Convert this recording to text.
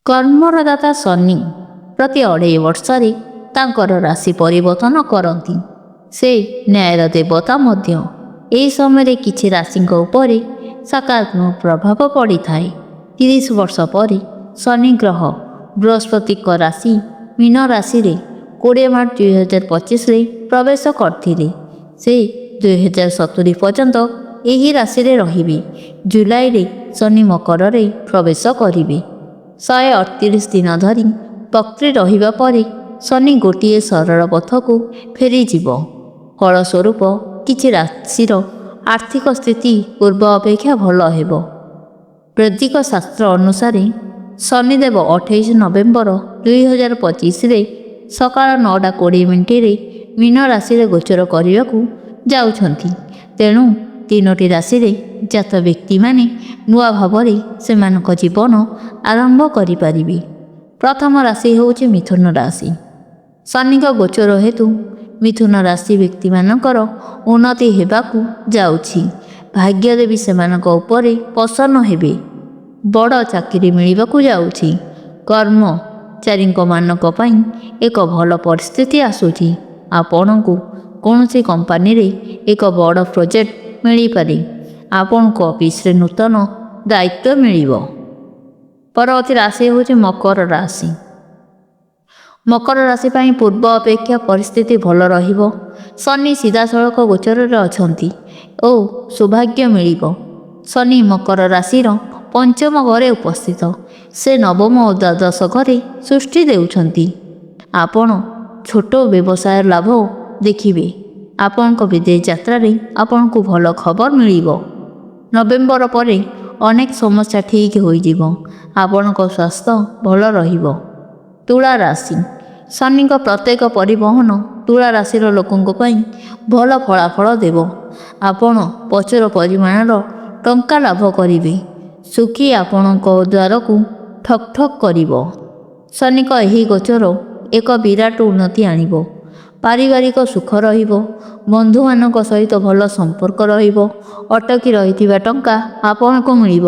କର୍ମର ଦାତା ଶନି ପ୍ରତି 2.5 ବର୍ଷରେ ତାଙ୍କର ରାଶି ପରିବର୍ତ୍ତନ କରନ୍ତି। ସେ ନ୍ୟାୟର ଦେବତା ମଧ୍ୟ। ଏହି ସମୟରେ କିଛି ରାଶିଙ୍କ ଉପରେ ସକାରାତ୍ମକ ପ୍ରଭାବ ପଡ଼ିଥାଏ। 30 ବର୍ଷ ପରେ ଶନି ଗ୍ରହ ବୃହସ୍ପତିଙ୍କ ରାଶି ମୀନ ରାଶିରେ 20 ମାର୍ଚ୍ଚ 2025ରେ ପ୍ରବେଶ କରିଥିଲେ। ସେ 2070 ପର୍ଯ୍ୟନ୍ତ ଏହି ରାଶିରେ ରହିବେ। ଜୁଲାଇରେ ଶନି ମକରରେ ପ୍ରବେଶ କରିବେ। 138 ଦିନ ଧରି ବକ୍ରି ରହିବା ପରେ ଶନି ଗୋଟିଏ ସରଳ ପଥକୁ ଫେରିଯିବ। ଫଳସ୍ୱରୂପ କିଛି ରାଶିର ଆର୍ଥିକ ସ୍ଥିତି ପୂର୍ବ ଅପେକ୍ଷା ଭଲ ହେବ। ବୈଦିକ ଶାସ୍ତ୍ର ଅନୁସାରେ ଶନିଦେବ 28 ନଭେମ୍ବର 2025ରେ ସକାଳ 9ଟା 20 ମିନିଟରେ ମୀନ ରାଶିରେ ଗୋଚର କରିବାକୁ ଯାଉଛନ୍ତି। ତେଣୁ ତିନୋଟି ରାଶିରେ ଜାତ ବ୍ୟକ୍ତିମାନେ ନୂଆ ଭାବରେ ସେମାନଙ୍କ ଜୀବନ ଆରମ୍ଭ କରିପାରିବେ। ପ୍ରଥମ ରାଶି ହେଉଛି ମିଥୁନ ରାଶି। ଶନିଙ୍କ ଗୋଚର ହେତୁ ମିଥୁନ ରାଶି ବ୍ୟକ୍ତିମାନଙ୍କର ଉନ୍ନତି ହେବାକୁ ଯାଉଛି। ଭାଗ୍ୟଦେବୀ ସେମାନଙ୍କ ଉପରେ ପ୍ରସନ୍ନ ହେବେ। ବଡ଼ ଚାକିରି ମିଳିବାକୁ ଯାଉଛି। କର୍ମଚାରୀଙ୍କମାନଙ୍କ ପାଇଁ ଏକ ଭଲ ପରିସ୍ଥିତି ଆସୁଛି। ଆପଣଙ୍କୁ କୌଣସି କମ୍ପାନୀରେ ଏକ ବଡ଼ ପ୍ରୋଜେକ୍ଟ ମିଳିପାରେ। ଆପଣଙ୍କୁ ଅଫିସରେ ନୂତନ ଦାୟିତ୍ୱ ମିଳିବ। ପରବର୍ତ୍ତୀ ରାଶି ହେଉଛି ମକର ରାଶି। ମକର ରାଶି ପାଇଁ ପୂର୍ବ ଅପେକ୍ଷା ପରିସ୍ଥିତି ଭଲ ରହିବ। ଶନି ସିଧାସଳଖ ଗୋଚରରେ ଅଛନ୍ତି ଓ ସୌଭାଗ୍ୟ ମିଳିବ। ଶନି ମକର ରାଶିର ପଞ୍ଚମ ଘରେ ଉପସ୍ଥିତ। ସେ ନବମ ଓ ଦ୍ୱାଦଶ ଘରେ ଦୃଷ୍ଟି ଦେଉଛନ୍ତି। ଆପଣ ଛୋଟ ବ୍ୟବସାୟ ଲାଭ ଦେଖିବେ। ଆପଣଙ୍କ ବିଦେଶ ଯାତ୍ରାରେ ଆପଣଙ୍କୁ ଭଲ ଖବର ମିଳିବ। ନଭେମ୍ବର ପରେ ଅନେକ ସମସ୍ୟା ଠିକ୍ ହୋଇଯିବ। ଆପଣଙ୍କ ସ୍ୱାସ୍ଥ୍ୟ ଭଲ ରହିବ। ତୁଳା ରାଶି। ଶନିଙ୍କ ପ୍ରତ୍ୟେକ ପରିବହନ ତୁଳା ରାଶିର ଲୋକଙ୍କ ପାଇଁ ଭଲ ଫଳାଫଳ ଦେବ। ଆପଣ ପ୍ରଚୁର ପରିମାଣର ଟଙ୍କା ଲାଭ କରିବେ। ସୁଖ ଆପଣଙ୍କ ଦ୍ୱାରକୁ ଠକ୍ ଠକ୍ କରିବ। ଶନିଙ୍କ ଏହି ଗୋଚର ଏକ ବିରାଟ ଉନ୍ନତି ଆଣିବ। ପାରିବାରିକ ସୁଖ ରହିବ। ବନ୍ଧୁମାନଙ୍କ ସହିତ ଭଲ ସମ୍ପର୍କ ରହିବ। ଅଟକି ରହିଥିବା ଟଙ୍କା ଆପଣଙ୍କୁ ମିଳିବ।